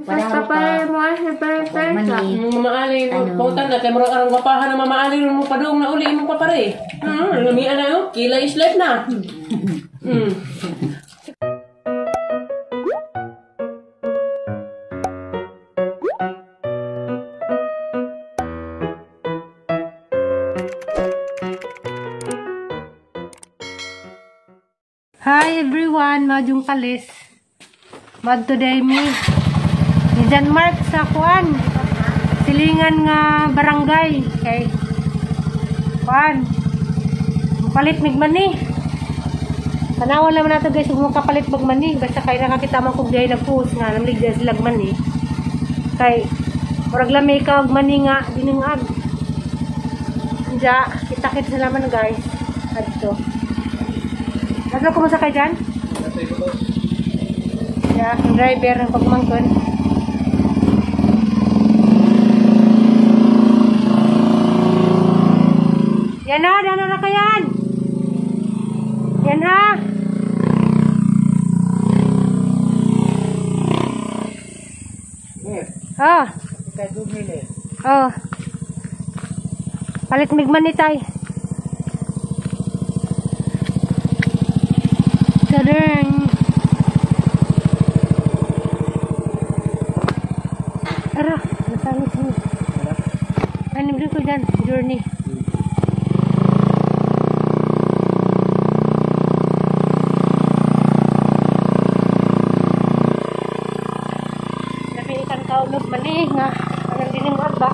Basta pare mo sa pare. Mama Ali, pautan na kay murag arang gwapahan na Mama Ali ron mo padung na uli imong papare. Lamian na yo, kilay is life na. Hi everyone, madyong kalis. Mad today me. Ni John Mark sa kuan. Silingan nga barangay kay kuan. Palit mig mani. Tanawan naman nato guys kung makapalit bag mani basta kay nakakita man kog diay nagpost nga namligya sila mani. Kay murag lami ka og mani nga dinungag. Anja, kita-kit sila man guys. Adto. Naglo ko mo sakay dyan? Yeah, ang driver ng pagmangkon. Yan na, dana na kayan. Yan ha. Ah. Oh. Palit migman ni tay. Tadang. Ara, nasangit mo. Ano ko dyan? Journey. Napiikan kaulog mani nga. Anong dinimag ba?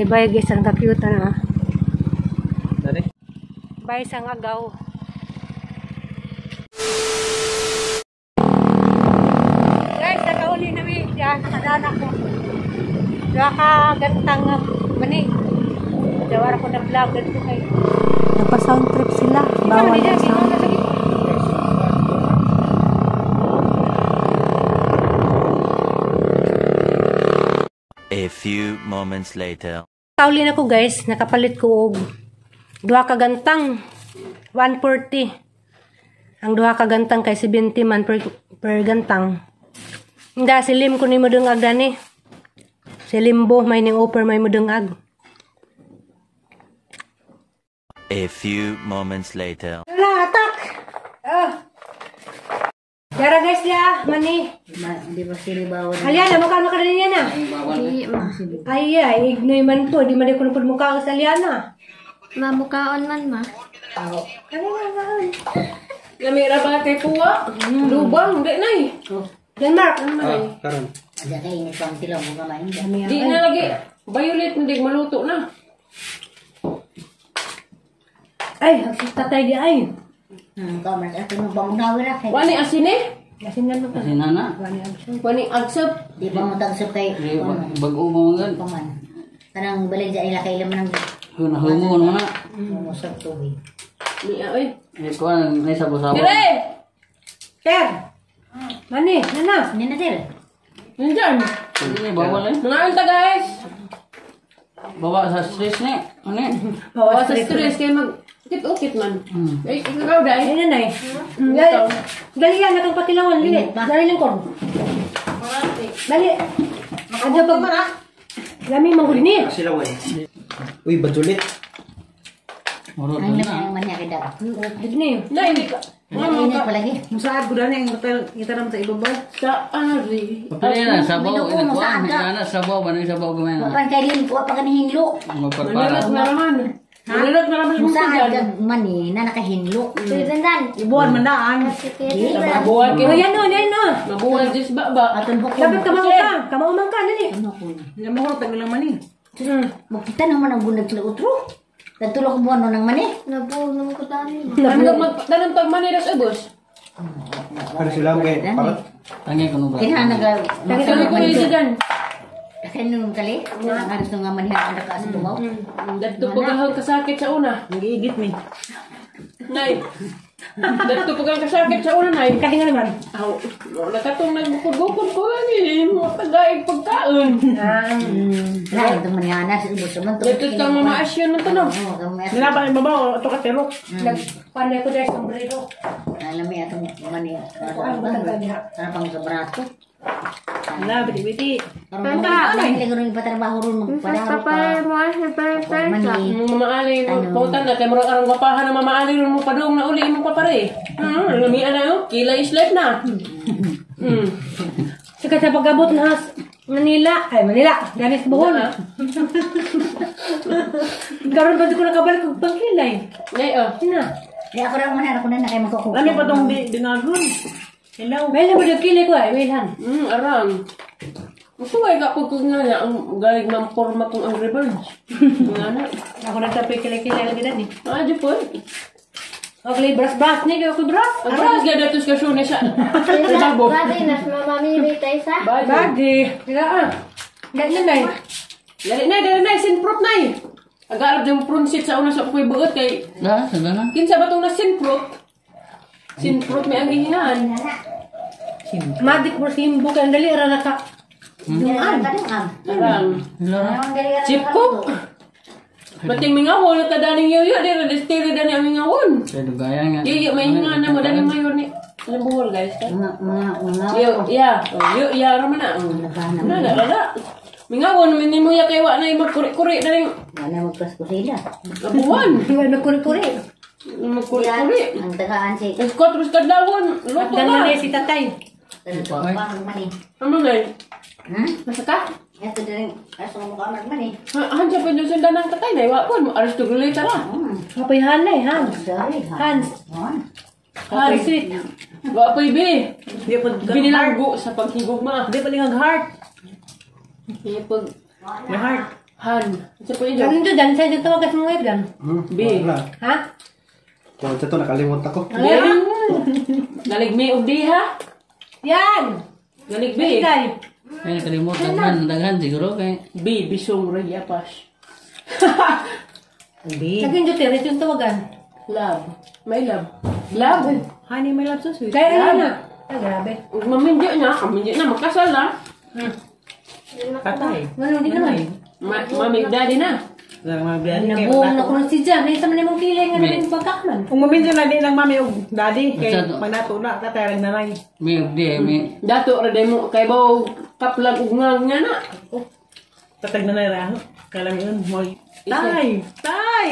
Bye guys, ang ka-cute na. Bye sa agaw. Guys, nakauli nami diyan, nakadaan ako. Duha ka gantang mani. Jawara ko na vlog ganito kay. Nagpa-sound trip sila. Bawal ang sound. A few moments later. Kauli na ko guys, nakapalit ko og duha ka gantang 140. Ang duha ka gantang kay 70 man per gantang. Inda si Lim ko ni mo dungag dani. Si Limbo may ning offer may mo dungag. A few moments later. Wala atak. Ah. Yara guys ya, mani. Di ba sila bawal? Aliana, mukha mo ka rin yan ah. Ay, ay, ignoy man po. Di man ko na mukha sa Aliana. Mamukaon man ma. Ano nga ba? Lamira ba kay puwa? Lubang, di na eh. Denmark. Karon. Ada kay init pang tilaw mo kamain. Di na lagi. Violet, hindi maluto na. Ay, tatay di ay. Kamar sa akin bangunawi ra kay. Wani asin eh? Asin na. Asin na. Wani agsap. Di ba mo tagsap kay bago mo man. Paman. Kanang balik sa ila kay laman ng hunahungon mo na. Musap tubig. Ni ay. Eh kuan may sabo-sabo. Dire. Ter. Mani, nana. Ni na sir. Nandiyan. Hindi bawal eh. Mga alta guys. Bawa sa stress ni. Ano? Bawa sa stress kay mag ukit-ukit man. Ay, ikaw dai. Ay, nanay. Dali yan, nakang patilawan. Dali. Dali lingkod. Dali. Adyo pag... Lami manggod ni. Sila way. Uy, badulit. Murot Ang na. lami ang mani kay dagat. Dili ni. Na, hindi ka. Ang init palagi. Musaad ko dani ang hotel gitaram sa ibabaw. Sa ari. Pili na sabaw Minuko ina mo kuan. sa aga. Ana sabaw ba ni sabaw gamay na. Wapan kay lin, wa pa kanihinlo. Magparpara. Manilot na raman. Manilot na raman yung Musaad tiyan. kag mani na nakahinlo. Dandan. Ibuan man daan. Mabuhay Oh, kayo. yan no, yan no. Mabuhay Diyos ba ba? Aton hukon. Dapat kamao ka. Kamao man ka dili. Hindi mo ko tag ilang mani. Magkita naman ang bunag sila utro. Nagtulo ko buwan no ng mani. Nabuo ko dami. Ano magtanong pag manilas ubos? Pero sila kay parat. Tangi kuno ba. Kinahanglan naga Sabi ko yun siya dyan. Kaya nung kali, ang aras nga manihan ang ka sa tumaw. Dadto pag kasakit sa una. Nag-iigit mi. Nay. Dadto pag kasakit sa una, nay. Kahinga naman. Aw, wala ka tong nagbukod-bukod ko lang eh. Mga tagaig pagkaon. Lain itong manihana sa ubos naman. Dadto kang mamaasyon ng tanong. Oo, kang Nila pa ibabaw ato ka terok. Nagpanay ko dahil sombrero. Alam mo atong mani. Ano pang sa brato. Wala biti-biti. Karon ka. Ay, lagi ron ipatrabaho ron magpadaro pa. Papay mo si Bertha. Mani. Ang mamaali, pautan na, kay murag arang gwapahan na mamaali ron mo padong na uli imong papare. Lamian na oh, kilay is life na. Saka sa pag-abot na has Manila, ay Manila, ganis Bohol. Karon pa di ko nakabalik og pangkilay. Nay, oh. Ina. Di ako ra man ako na na kay magkukuha. Lami pa tong di dinagon. Hello. May mo yung kilay ko ay, may han. Arang. Gusto ko ka pag nga na, ang galing ng forma kong Angry Birds. Nga na. Ako nagtapoy kilay-kilay lagi dani. Ah, di po. Okay, bras-bras ni kayo ko bras. Ang bras ga datos ka siya sa babo. Grabe, nas mamamili tayo sa. Bagi. Bagi. Ila ah. Ganyan nay. Dali na, sinprot na eh. Agarap yung prunsit sa una sa kuy buot kay Da, sada na. kinsa ba tong na sinprot? Sinprot may ang gihingan. Madik mo simbo kay ang dali ra na ka. Dumaan. Arang. Hello. Chip ko. Bating mingawon at daning yoyo di ra distiri dani ang mingawon. Kay dugayan nga. Yoyo may hinga na mo dani mayor ni Alam buhol guys. Mga mga mga Yo ya, oh, yo ya ra man na. Na na na. Mingawon min mo ya kay wa na magkuri-kuri dani Wala magpasko sila. Abuan. Iwan magkuri-kuri. Magkuri-kuri. Ang tagaan si Ang kwatro sa kadlawon, luto Dan na. na si tatay. Pang mani. Ano na? Hmm? Nasa ka? Ito din aso mo kamar mani. Han siya pa dyan sa danang tatay na. Iwa ko, alas tugulay tara. Kapoy hanay, Hans. Sorry. Hans. Han. Kapoy sweet. Wa pa ibi. Di pa Binilanggo sa paghigugma. Di pa lingag heart. Iya pag May heart. Han. Sa pa yun. Ganun to, dan sa dito tawagas mo ngayon dan. B. Wala. Ha? Kung sa to nakalimot ako. B. Naligmi og di ha. Yan! Naligmi. Tay. Ay nakalimot daghan daghan siguro kay B. Bisong Rayapas. Bi. Naging dito, rin yung tawagan. Love. My love. Love. Honey, my love so sweet. Kaya ano na. Ay, grabe. Ug mamindyo na. Mamindyo na. Magkasal na. Tatay. Ano, hindi naman. Mami, daddy na. Nabuong na ko na si Jan. Ay, sa man imong kilay nga namin pagkakman. Kung maminsan na di lang mami og daddy kay Masyado. pag nato na tatay lang nanay. may og di may Dato ra day mo kay baw kaplag ug nga nga na. Tatag nanay ra. Kailan yun mo. Tay, tay.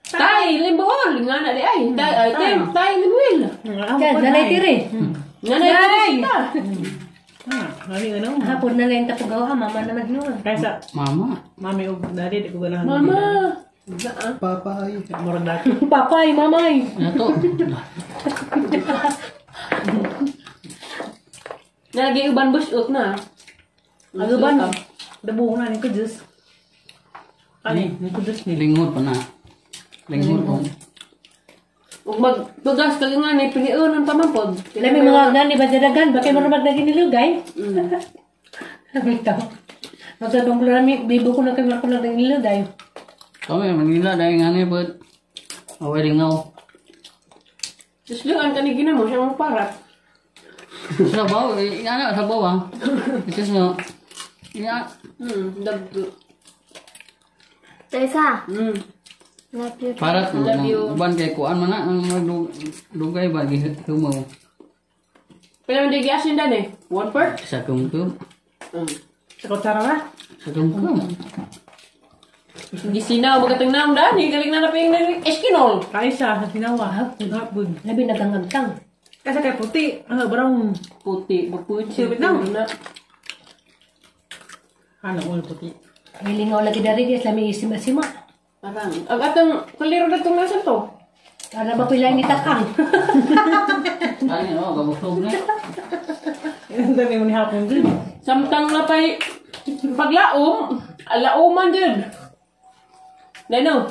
Tay limbohol nga na di ay. Tay ay tay, tay limwil. Jan, nanay tiri. Nga na tay. Ah, mami ano? Hapon na lang tapugaw ha, mama naman hinuon. Kaysa mama. mami og daddy di ko ganahan. Mama. Papa ay. Murag dati. Papay, mamay. Nato. Nalagay uban busot na. Ang uban. Dabuho na ni ko Diyos. Ani, ni ko Diyos ni. Linghod pa na. Linghod po. Ug magtugas kag nga ni piliunan pa man pod. Lami mga nani ba dadagan, bakit mo naman naginilugay? Ito. Magkabang ko lang, bibo ko na kayo ko lang naginilugay. Kami Manila dahil nga ni but away lingaw. Susluan ka ni ginamo siya mong parat. Sabaw, eh, ana sabaw ah. Ito sa ya Dagdo. Tessa. Love you. Parat Love you. uban kay kuan man na ang dugay ba gihumaw Pila man di giasin dan eh? One part? sa kumkum. Sa kutsara na. Sa tungkol. Gisinaw magatang naong dani galing na naping eskinol. Kaisa, sa sinawa. Hapon. Labi nagangagtang. Kasi kay puti. Ano, brown. Puti, magputi. Sibit na. Na. Ano, ulo puti. Hilingaw lagi dari di lami isima-sima. Parang, ang atong kaliro na itong nasa to. Para ba pila ni takang? Ay, no, kabusog na. Ang dami mo ni hapon dun. Samtang napay paglaom, alauman din. Leno,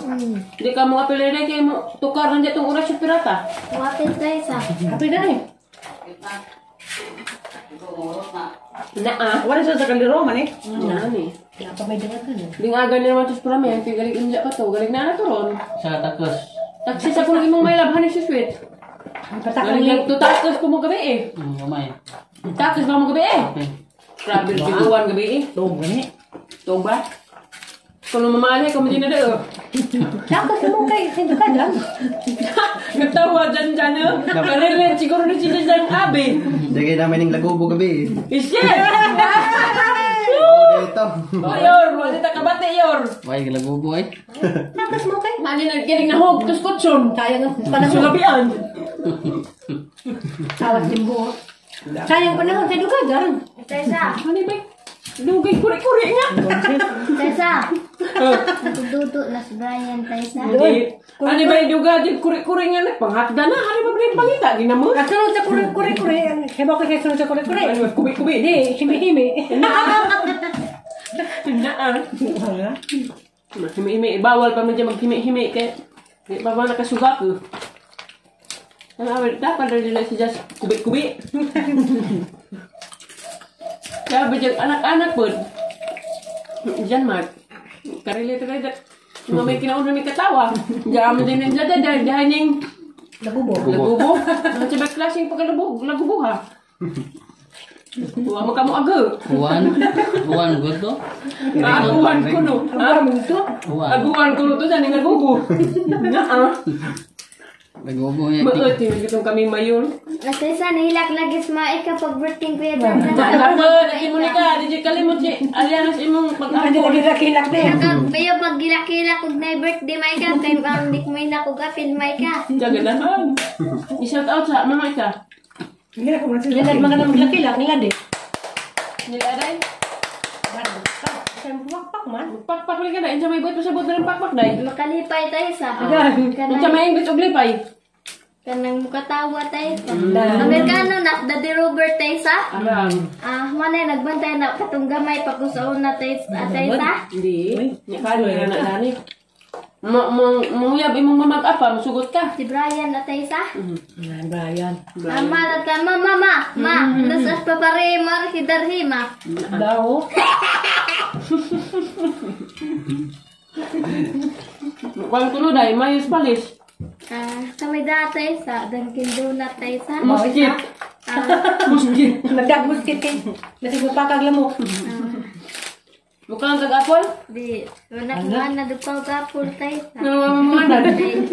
di ka mga pila na kayo mo tukar nandiyan itong oras sa pirata. Wapit tayo sa. Happy na eh. Na ah. Wala siya sa kaliro man eh. Na ni. Wala pa may dangagan eh. Dingagan na naman ito sa prami, ang galing inja pa to, galing na na to ron. Sa takos. Taksi sa kulang imong may labhan ni si Sweet. Ang patakang Galing lang, tutakos ko mo gabi eh. Gamay. Takos ba mo gabi eh? Okay. Grabe, tiguan gabi eh. Tuog gani. Tuog ba? Kung lumamali, kung hindi na daw. Tapos mo kay sino ka dyan? Nagtawa dyan dyan eh. Karirin, siguro na sila dyan abi. Dagay namin ng lagubo gabi. Shit! Oh, dito. Oh, yor! Wala ta kabate, yor! Way, galagubo eh. Tapos mo kay. Mali na, galing na hog, tus kutsun. Sayang ang panahon. Sulabian. Tawas din buo. Sayang panahon sa duga dyan. Tayo sa. Ano ba? Dugay, kuri-kuri nga. Tayo sa. Dudu na si Brian tayo sa. Hindi. Ano ba yung duga, di kuri-kuri nga na. Panghakda na, ano ba ba yung pangita? Ginamot. At sunod sa kuri-kuri-kuri. Hiba ko siya sunod sa kuri-kuri. Ano ba, kubi-kubi? Hindi, himi-himi. Naa. Maghimi-himi. Bawal pa man dyan maghimi-himi. Kaya, di pa ba nakasuga ko? Ano, dapat na nila si Jas kubi-kubi. Kaya ba dyan, anak-anak po. Diyan, Mark. Karili ito kayo. Mga may kinauna may katawa. Diyan mo din yung dyan, dahil dahil yung Lagubo. lagubo. Ang sabay klaseng pagkalubog, lagubo ha. Huwag mo ka mo aga. Uwan. Uwan, good to. Aguan ko no. Ha? Uwan. Aguan ko no to, saan yung lagubo? Naa. Lagubo niya. Maot, yung itong kami mayon. Tayo sa, nahilak lagi sa maika pag birthday kuya Jan. Dapat, di mo ni ka, di kalimot si Alianas imong Hindi pag-ako. lagi lakilak din. Kayo pag gilak-gilak og na birthday Maika, kay ang di ko may nakugapil Maika. Jaganahan. I-shout out sa mama ka. Hindi na ko man sila. Nila mga nang maglakilak nila di. Nila day. Saan pumakpak man? Pakpak ulit ka na. Insa may buot pa sa buot na ng pakpak day. Makalipay tayo sa. Insa Kanang may English og lipay. kanang mukatawa tayo sa. Amerikano na Daddy Robert tayo sa. Arang. Ah, manay nagbantay na katong gamay pag-usaon na tayo sa tayo sa. Hindi. Nya ka na dani. Mo mo muyab imong mamag-apa, musugot ka. Si Brian na tayo sa. Yan, Brian. Ama na ta mama ma ma nasa papare mar hidarhima. Daw. Kwan kuno day, mayos palis. Ah, sa may datay sa Dunkin Donut tayo sa. Muskit. Ah, Muskit. Nagdagmuskit kay. Nasig mapakag lamok. Mukhang kag-apol. di wala ko na dupaw gapol tayo sa. Nanganganan. Ay,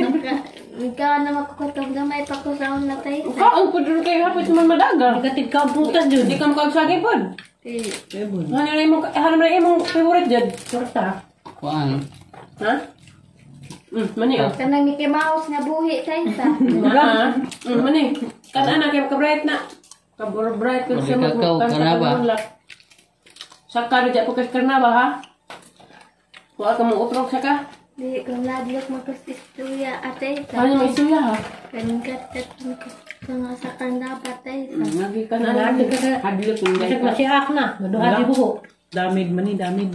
ikaw na makukutong gamay pag-usaon na tayo sa. Kaon pud rin kay hapit man madaga. Negative ka ang prutas dun. Di ka makagsagay pod. Di, Ano na imong ano na imong favorite jud? Torta. Uwan. Ha? Mani oh. Kanang Mickey Mouse nga buhi tayo sa. Ha? Mani. Kana na kay ka-bright na. Ka-bright ko sa Wala kakao, kanaba. Saka na dyan po kay karnaba ha. Wa ka mong utrog saka. Di, kung ladlok magkustistuya atay sa. Ano may isuya ha? Kanang kat-kat nga sa kanda patay sa. Nagi ka na. Nagi ka na. Hadlok yung Nasig masiak na. Maduha di buho. Damid man ni, damid.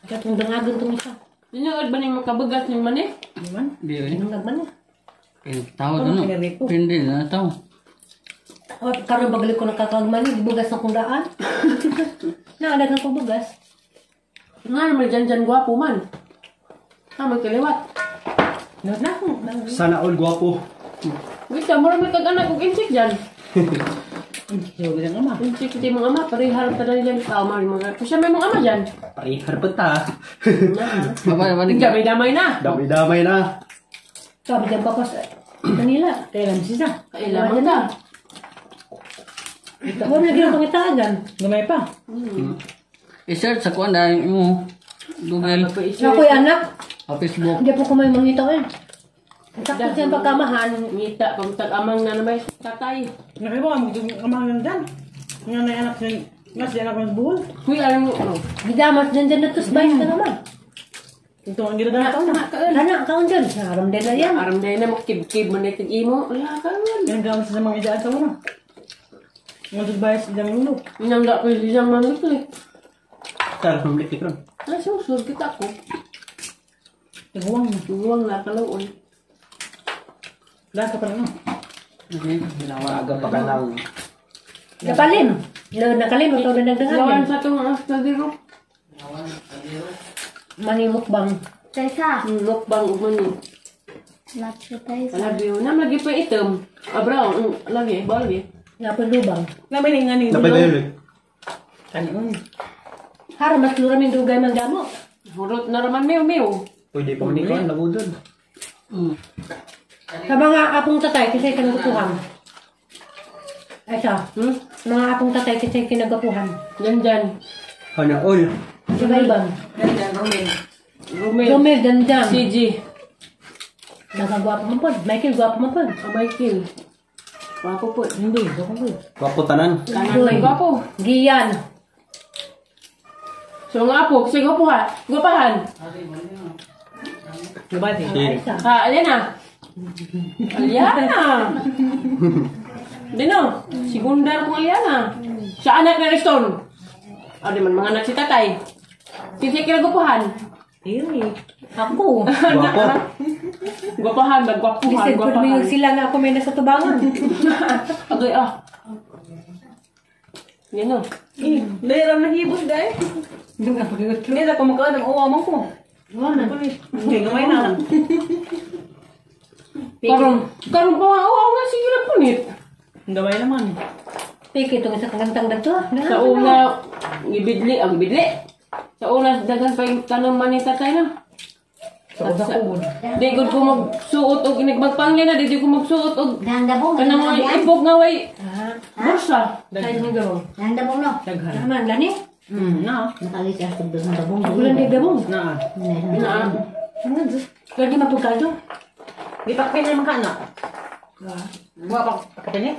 Katong dangagon tong isa. Tinuod ba ning makabagas ning mani? Di man? Di eh. Anong nagman na? Eh, tao doon. no. Pindi na tao. O, karon bagalik ko nakakagman, gibugas na kong daan. Naadagan ko bugas. Nga naman dyan dyan gwapo man. Ha, magkaliwat. Na na. Sana all gwapo. Wait, mura may kag-anak og insik dyan. Siya ang ama. Insik sa imong ama, parehar ta na dyan. Tao man mga. Kasi may mong ama dyan. Parehar pa ta. Baba, balik. Damay-damay na. Damay-damay na. Sabi dyan pa ko sa Manila. Kailan siya? Kailangan ta. Huwag na ginang pangitaan dyan. Gamay pa. I-search sa kuan dahil mo. Google. Ako'y anak. Sa Facebook. Hindi po ko may mangita eh. Sakto siyang pagkamahan. Ngita, pagtag-amang na naman tatay. Nakiba, magdug-amang lang dyan. Nga na anak siya, nga siya anak ng buhol. Huy, alam mo. Oh. Gidamas dyan dyan na tusbay ka naman. Ito ang ginadala ko na. Kana, kaon dyan. Aram din na yan. Aram na mo, kib-kib mo na itong imo. Wala ka man. Ginagawa sa mga idaan sa una. Mga dudbayas sa diyang lulo. Nangga ko yung isang mamikli. Saan mamliklik ron? Ay, susur kita ko. Tiguang. Tuwang na kalaon. Lahat ka pa na. Okay. Maaga pa ka lang. Napalim. Nakalim, ito na nagdangan Lawan yan. sa itong astadiro. Manimukbang. Taysa. Mukbang ug mani. Nacho Taysa. Lagi yun. Nam lagi pa itom. Ah, brown. Lagi, lagi. Napon lubang. Namin nga ning Napay ba yun eh? Kanon. Hara, mas luraming dugay man damo. Hurot na raman mew mew. Pwede pa man ikaw, nabudol. Sa mga apong tatay, kasi kinagapuhan. Ay siya. Mga apong tatay, kasi kinagapuhan. Yan dyan. Hana all. Iba-ibang. Romel. Romel, dandan. CG. Nagagwapo man po. Michael, gwapo man po. Ah, Michael. Gwapo po. Hindi, gwapo po. Gwapo tanan. Tanan lang gwapo. Gian. So nga po, kasi gwapo ha. Gwapahan. Gabati. Si Ha, alin na. Aliana. Dino, segunda kong Aliana. Sa anak ni Ariston. Ah, di man mga anak si tatay. Kasi kinagupuhan. Dili. Ako. Gwapo. Gwapahan, magwapuhan, Bisid po gwapahan. yung sila nga ako may nasa tubangan. Agay ah. Yan o. Eh, dahil ang nahibos dahil. Hindi na kumakain ang uwa mo ko. Hindi, gamay na. Karon, karon pa nga, oo nga, sige na punit. Gamay naman. Piki, itong isa kang dagto. Sa una, gibidli, ang bidli. Sa una, daghan pa yung tanong man ni tatay na. Sa una ko. Di gud ko magsuot og inigmagpangli na, di ko magsuot og Dahang dabong. kanang mga ipok nga way bursa. Ay, ang gabong. Dahang dabong no. Daghan. Naman, lani. Na. Nakagay siya sa dahang dabong. Ulan di gabong. Na. Na. Ano, Diyos? Lagi mapugkado. Di pa kayo naman ka na. Buwa pa kapin eh.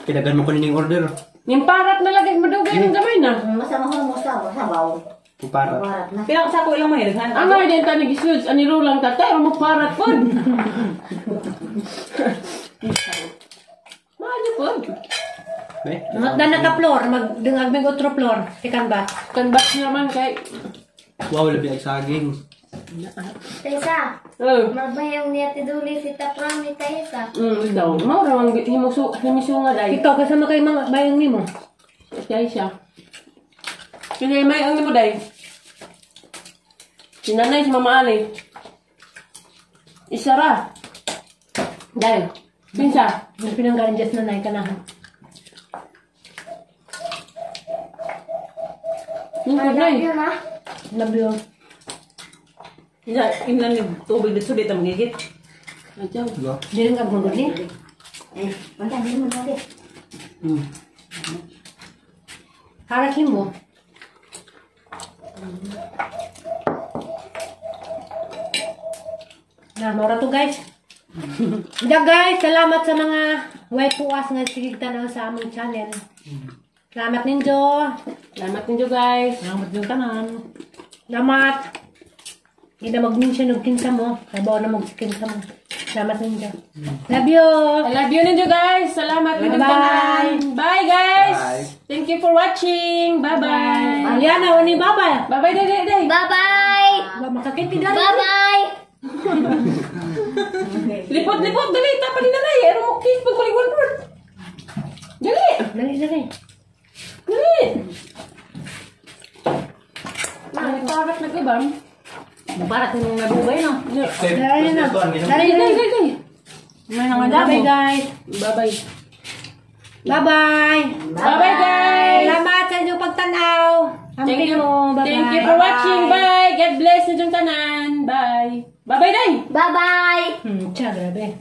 Kinagan mo ko nining order. Yung parat na lagi madugay ng gamay na. Masama ko mo sa sabaw. Para. Parat na. Pinaka sa ko ilang may daghan. Ang nga din ta nag-isuds, ani lang tatay, mo parat pod. Maayo pod. Eh? Mga na ka floor, magdungag mig otro floor. Second batch. Kanbas naman kay Wow, labi ang saging. Taysa. Oh. Magbayong niya tiduli si Taprami Taysa. Daw. Mao ra ang himusu himisunga dai. Ikaw kasama kay mga bayang nimo. Siya siya. Pinay may ang nimo dai. Si nanay si Mama Ali. Isa ra. Dai. Pinsa. Yung pinanggalan Diyos na nay kanahan. Lingkod nay. Yun ah. Love you. Ina ina ni tubig dito dito magigit. Adyaw. Diba? Diyan ka gugod ni. Eh, wala di mo lagi. Haras limo. Na, mora to guys. Da guys, salamat sa mga way puas nga sige tanaw sa among channel. Salamat ninyo. Salamat ninyo guys. Salamat yung tanan. Salamat. Hindi na mag-mention og kinsa mo. Kabaw na mag-kinsa mo. Salamat ninyo. Love you. I love you ninyo guys. Salamat ninyo Bye. tanan. Bye guys. Bye. Thank you for watching. Bye-bye. Aliana, wani bye-bye. Bye-bye dai dai dai. Bye-bye! Wa makakiti dali. Bye-bye! Lipot lipot dali ta pa ni nanay. Ero mo kiss pag maligwan bird. Dali. Dali, dali. Dali. Ay, parat na ka ba? Parat yung nabugay no. Dali na. Dali, Dali, dali. dali, dali. May nga damo. Bye guys. Bye-bye. Bye-bye. Bye-bye guys. Salamat sa inyong pagtanaw. Thank you. mo. Bye-bye. Thank you for watching. Bye. God bless ninyong tanan. Bye. Bye-bye, day. Bye-bye! Tiya, grabe.